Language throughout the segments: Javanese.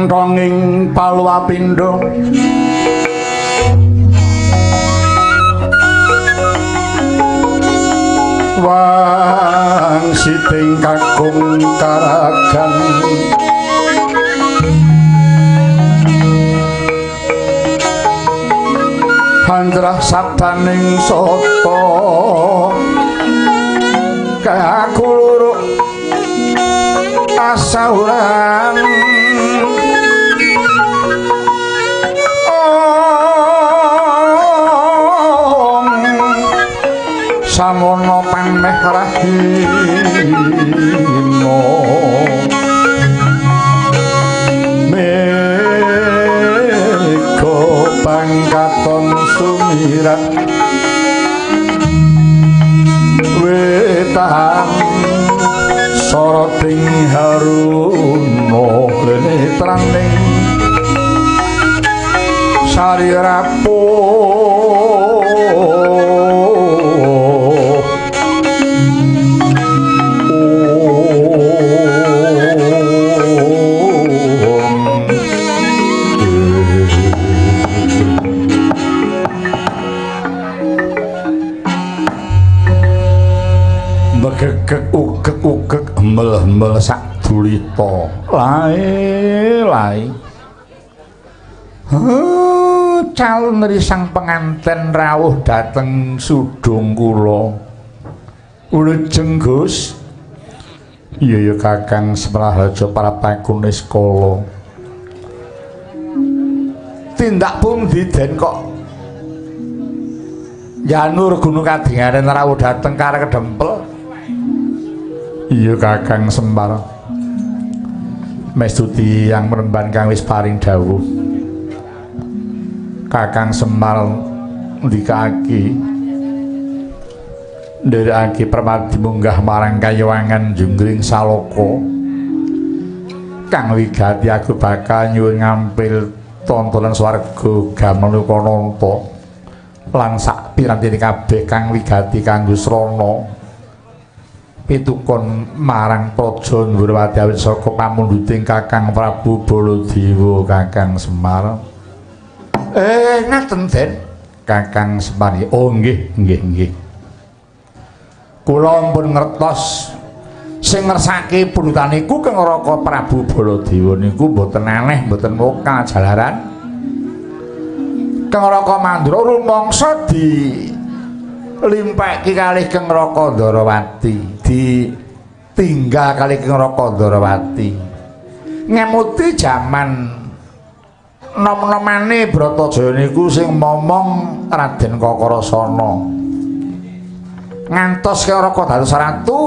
Kanthonging Palwapindha wangsiting kakung karagan handrah sabdaning sata kakuluruk asauran om samono pameh rahina mega pangkaton sumirat wetan soroting haruna lenetraning sari rapuh Begegeg ugeg-ugeg hemel-hemel sak dulita lae lae. Calon ri sang penganten rawuh dhateng sudung kula. Wilujeng Gus. Iya ya Kakang Semraharja Prapakune Niskala. Tindak pundi den kok Janur Gunung Kadingaren rawuh dhateng Karang Kedempel? Iya Kakang Semar. Mestuti yang meremban kang wis paring dawuh. Kakang Semar ndikake nderekake permadi munggah marang kayiwangan Junggring Saloko. Kang wigati aku bakal nyuwun ngampil tontonan swarga Gamaluka Nanta lan sak pirantine kabeh kang wigati kanggo srana pitukon marang Praja Ndhurawati awit saka pamundhuting Kakang Prabu Baladewa Kakang Semar. Ngaten Den Kakang Semar. Oh nggih nggih nggih. Kula pun ngertos sing ngersake pundhutaniku Kang Raka Prabu Baladewa niku mboten aneh mboten mokal jalaran Kang Raka Mandura rumangsa di limpeki kalih Kang Raka Ndarawati, ditinggal kalih Kang Raka Ndarawati. Ngemuti jaman nom-nomane Bratajaya niku sing momong Raden Kakarasana. Ngantos Kang Raka dados ratu,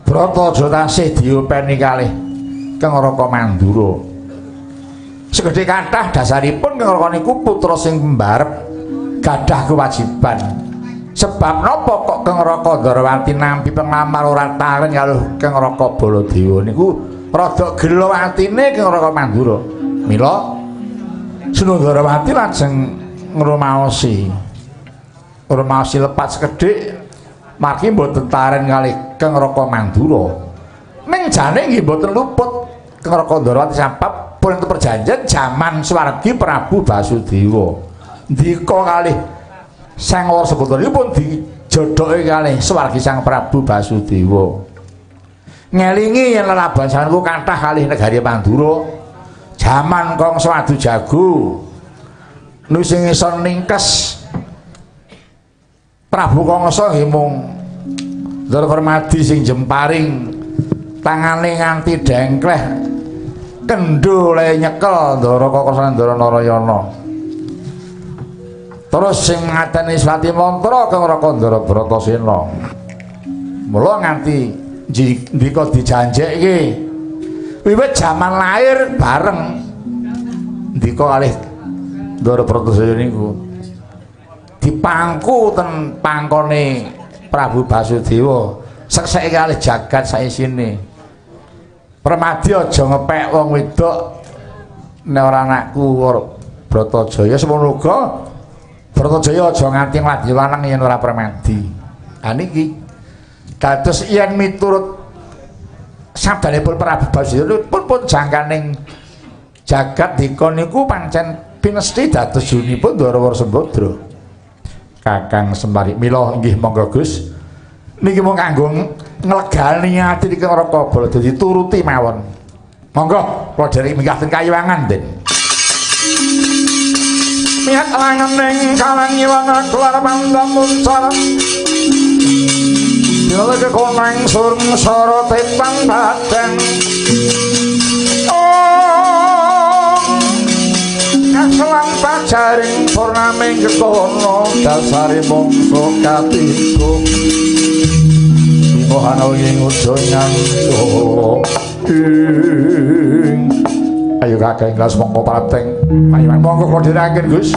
Bratajaya tasih diopeni kalih Kang Raka Mandura. Segede kathah dasaripun Kang Raka niku putra sing pembarep gadah kewajiban. Sebab napa kok Kang Raka Ndarawati nampi penglamar ora taren karo Kang Raka Baladewa niku rada gelo atine Kang Raka Mandura. Mila Sundarawati lajeng ngrumaosi. Ngrumaosi lepat sekedhik margi mboten taren kalih Kang Raka Mandura. Ning jane nggih mboten luput Kang Raka Ndarawati sebab pun perjanjian jaman swargi Prabu Basudewa. Ndika kalih Sang Warsa pun dijodhoke kalih swargi Sang Prabu Basudewa. Ngelingi yen lelaban sanku kathah kalih negari Mandura. Jaman Kangsa adu jago. Nu sing iso ningkes Prabu Kangsa nggih mung Ndara Permadi sing jemparing tangane nganti dengkleh kendho le nyekel Ndara Kakrasana Ndara Narayana. Terus sing ngateni Swati Mantra Kang Raka Ndara Bratasena. Mula nganti ndika dijanjekke wiwit jaman lahir bareng ndika kalih Ndara Bratasena niku dipangku ten pangkone Prabu Basudewa sekseke kalih jagat saisine. Permadi aja ngepek wong wedok nek ora anakku Bratajaya semono uga Bratajaya aja nganti ngladhi lanang yen ora Permadi. Ha niki dados yen miturut sabdanipun Prabu Basudewa pun jangkaning Jagat dika niku pancen pinesti dados junipun Ndara Sembadra. Kakang Semar mila inggih monggo Gus. Niki mung kanggo nglegani ati iki Raka Bala dadi turuti mawon. Monggo kula dherek minggah teng Kayuwangan, Den. Miat langening kalangiwana kelar pandamun cara. Dileke konang surung soro tepan badan. Om kaselan pajaring purnaming kekono dasare mangsa katiga. Mohana ing ujo nyanto. Ayo kakek inglas mongko prapteng. Ayo monggo kula dherekaken Gus.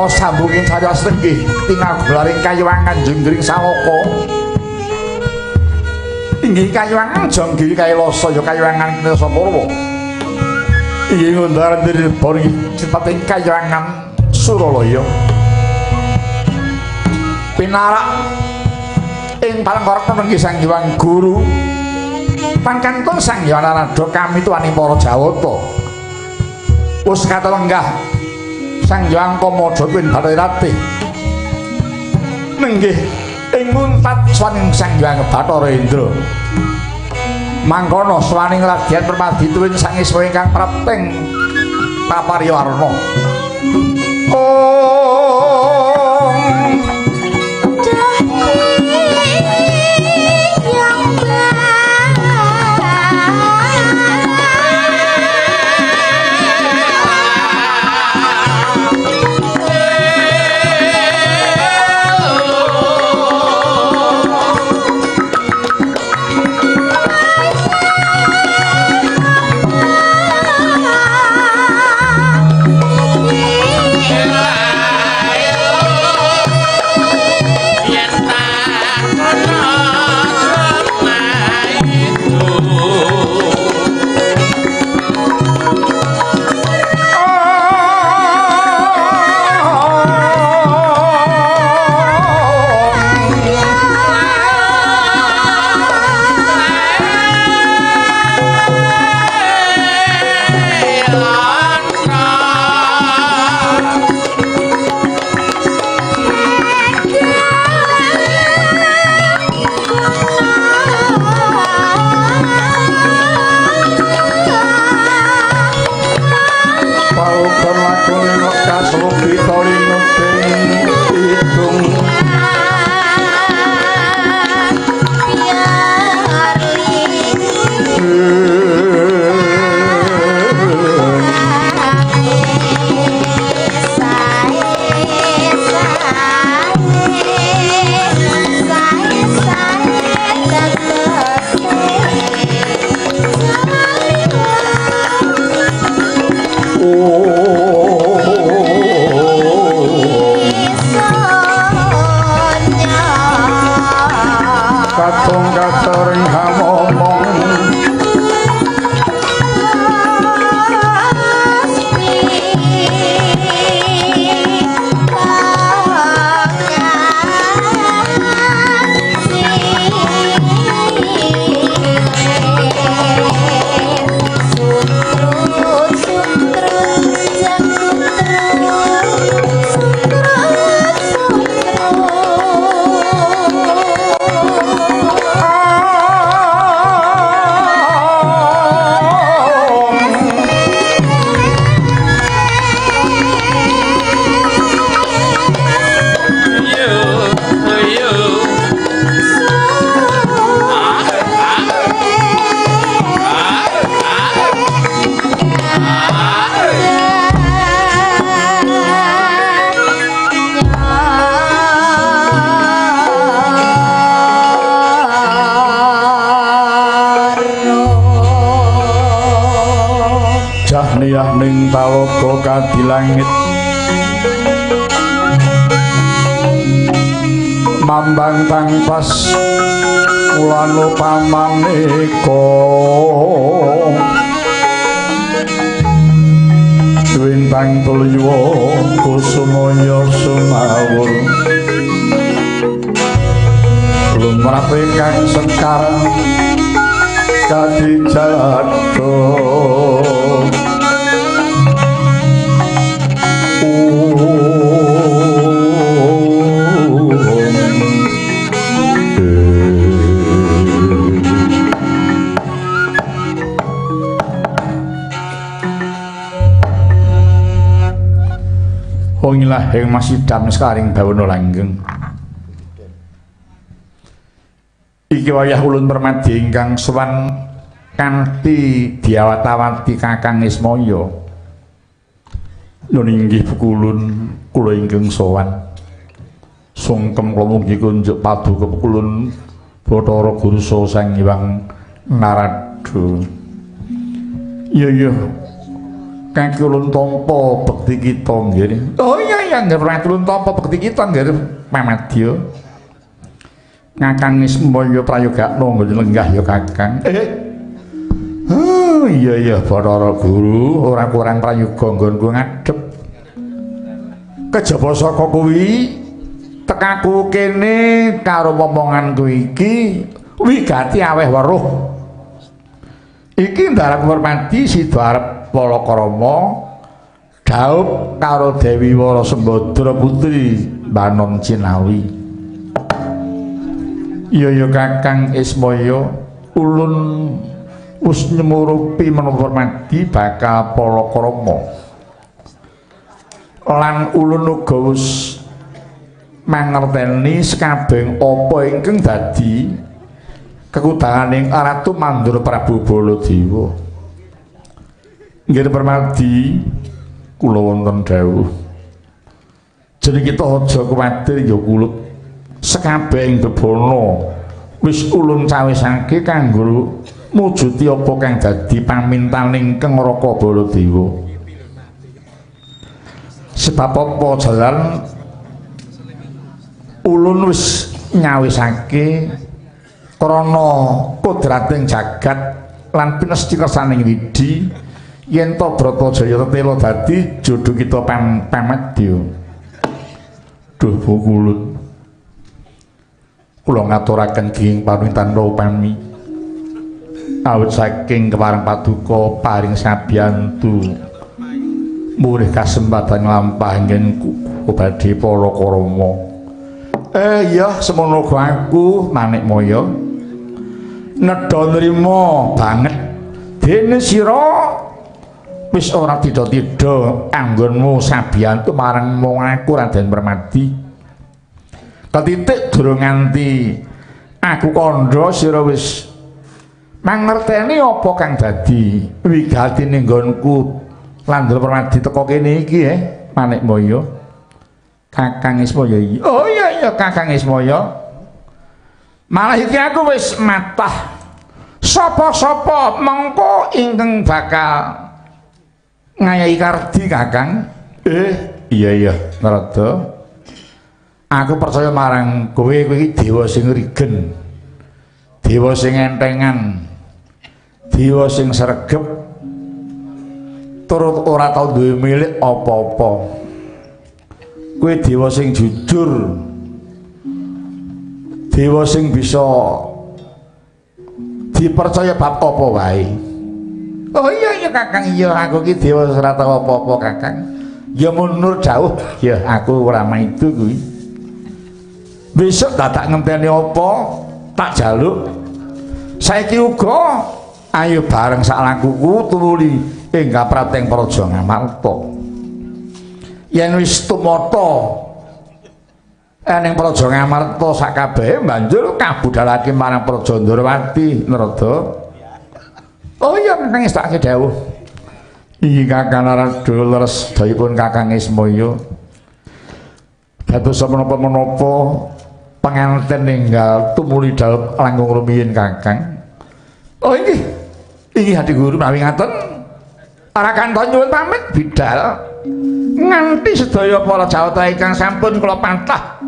Sambunging cariyos nggih tingal gelaring Kayuwangan Jenggring Saloka. Inggih Kayuwangan Jonggiri Kailasa ya Kayuwangan Nasa Purwa. Inggih ngundar diribon sipating Kayuwangan Suralaya. Pinarak ing palengkara nenggih Sang Hyang Guru. Pangkantun Sang Hyang Narada kami tuaning para Jawata. Wis katelenggah Sang Hyang Kamada kuwi Bathara Ratih. Nenggih ing nguntat swaning Sang Hyang Bathara Indra. Mangkono swaning ladyan permadi tuwin sang isma ingkang prapteng paparyawarna. Om yang Kadung kacaring hamomong Jahniyah ning talaga kadilangit mambang tangpas kulano pamaneka wintang tuliywa kusumaya sumawur lumrahe kang sekar kadi jaladha. Wong ilahing masidam sekaring bawana langgeng. Iki wayah ulun permadi ingkang sowan kanthi diawat-awati Kakang Ismaya. Nun inggih pukulun kula ingkang sowan. Sungkem kula mugi kunjuk paduka pukulun Bathara Guru saha Sang Hyang Narada. Iya iya. Kaki ulun tampa bekti kita nggih. Oh iya iya nggih ulun tampa bekti kita nggih pamadya. Kakang Ismaya prayogakno nggone lenggah ya Kakang. Oh iya iya Bathara Guru ora kurang prayoga nggonku ngadhep. Kejaba saka kuwi tekaku kene karo momonganku iki wigati aweh weruh. Iki ndarak Permadi sida arep palakrama dhaup karo Dewi Wara Sembadra putri Banon Cinawi. Iya ya Kakang Ismaya, ulun wis nyemurupi menapa Permadi bakal palakrama. Lan ulun uga wis mangerteni sekabehing apa ingkang dadi kekudanganing Ratu Mandura Prabu Baladewa. Nggih Permadi, kula wonten dawuh. Jeneng kita aja kuwatir ya kulup. Sekabehing bebana wis ulun cawisake kanggo mujuti apa kang dadi pamintaning Kang Raka Baladewa. Sebab apa jalan ulun wis nyawisake krana kodrating jagat lan pinesti kersaning widi yen to Bratajaya tetela dadi jodho kita pamadya. Duh pukulun kula ngaturaken ginging pamintan upami awit saking kepareng paduka paring sabiyantu murih kasempatan nglampah nggen badhe palakrama. Iya semono aku Manikmaya nedha nrima banget dene sira wis ora tida-tida anggonmu sabiyantu marang mung aku Raden Permadi. Ketitik durung nganti aku kandha sira wis mangerteni apa kang dadi wigatine nggonku Landra Permadi teka kene iki Manikmaya. Kakang Ismaya iki. Oh iya iya Kakang Ismaya. Malah iki aku wis matah. Sapa-sapa mengko ingkang bakal ngayahi kardi Kakang? Iya iya Narada. Aku percaya marang kowe, kowe iki dewa sing rigen. Dewa sing entengan, dewa sing sregep, turut ora tau duwe milik apa-apa. Kuwi dewa sing jujur, dewa sing bisa dipercaya bab apa wae. Oh iya iya Kakang, iya aku ki dewa ora tau apa-apa Kakang. Ya mundur jauh, ya aku ora maidu kuwi. Besok dadak ngenteni apa tak jaluk. Saiki uga ayo bareng sak lakuku tumuli ing kaprateng Praja Ngamarta. Yen wis tumata ning Praja Ngamarta sak kabehe banjur kabudhalake marang Praja Ndrawati Narada. Oh iya Kakang estake dawuh. Iki Kakang Narada leres dayipun Kakang Ismaya. Dados menapa-menapa penganten ninggal tumuli dhaup langkung rumiyin Kakang. Oh inggih. Inggih Adi Guru menawi ngaten. Ora kanton nyuwun pamit bidal. Nganti sedaya para jawata ingkang sampun kula pantah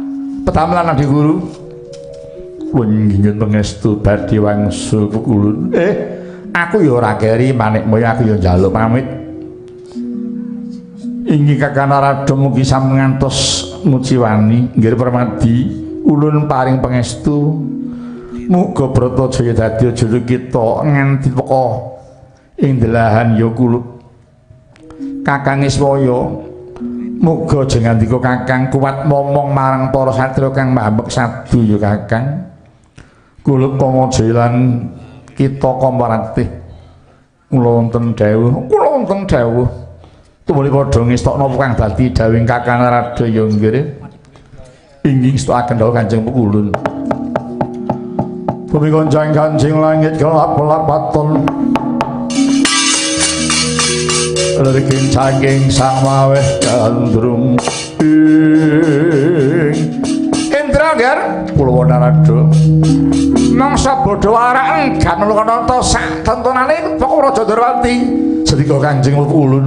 pedamelan Adi Guru. Kula nyuwun pangestu badhe wangsul pukulun. Aku ya ora keri manikmaya aku ya njaluk pamit. Inggih Kakang Narada mugi samengantos nguciwani nggih permadi ulun paring pangestu. Muga Bratajaya dadi juru kita nganti teka ing delahan ya kulup. Kakang Iswaya muga aja ngandika Kakang kuat momong marang para satriya kang mambek sadu ya Kakang. Kulup Kamajaya lan kita Kamaratih kula wonten dawuh, kula wonten dawuh. Tumuli padha ngestokna kang dadi dawuhing Kakang Narada ya nggih. Inggih ngestokaken dawuh Kanjeng Pukulun. Bumi goncang kancing langit gelap-gelap waton. Lerikin saking sang maweh gandrung ing Indra Ger kula Narada. Mangsa bodho warak enggan nata sak tentunane pokok Raja Ndrawati. Sendika Kanjeng Ulun.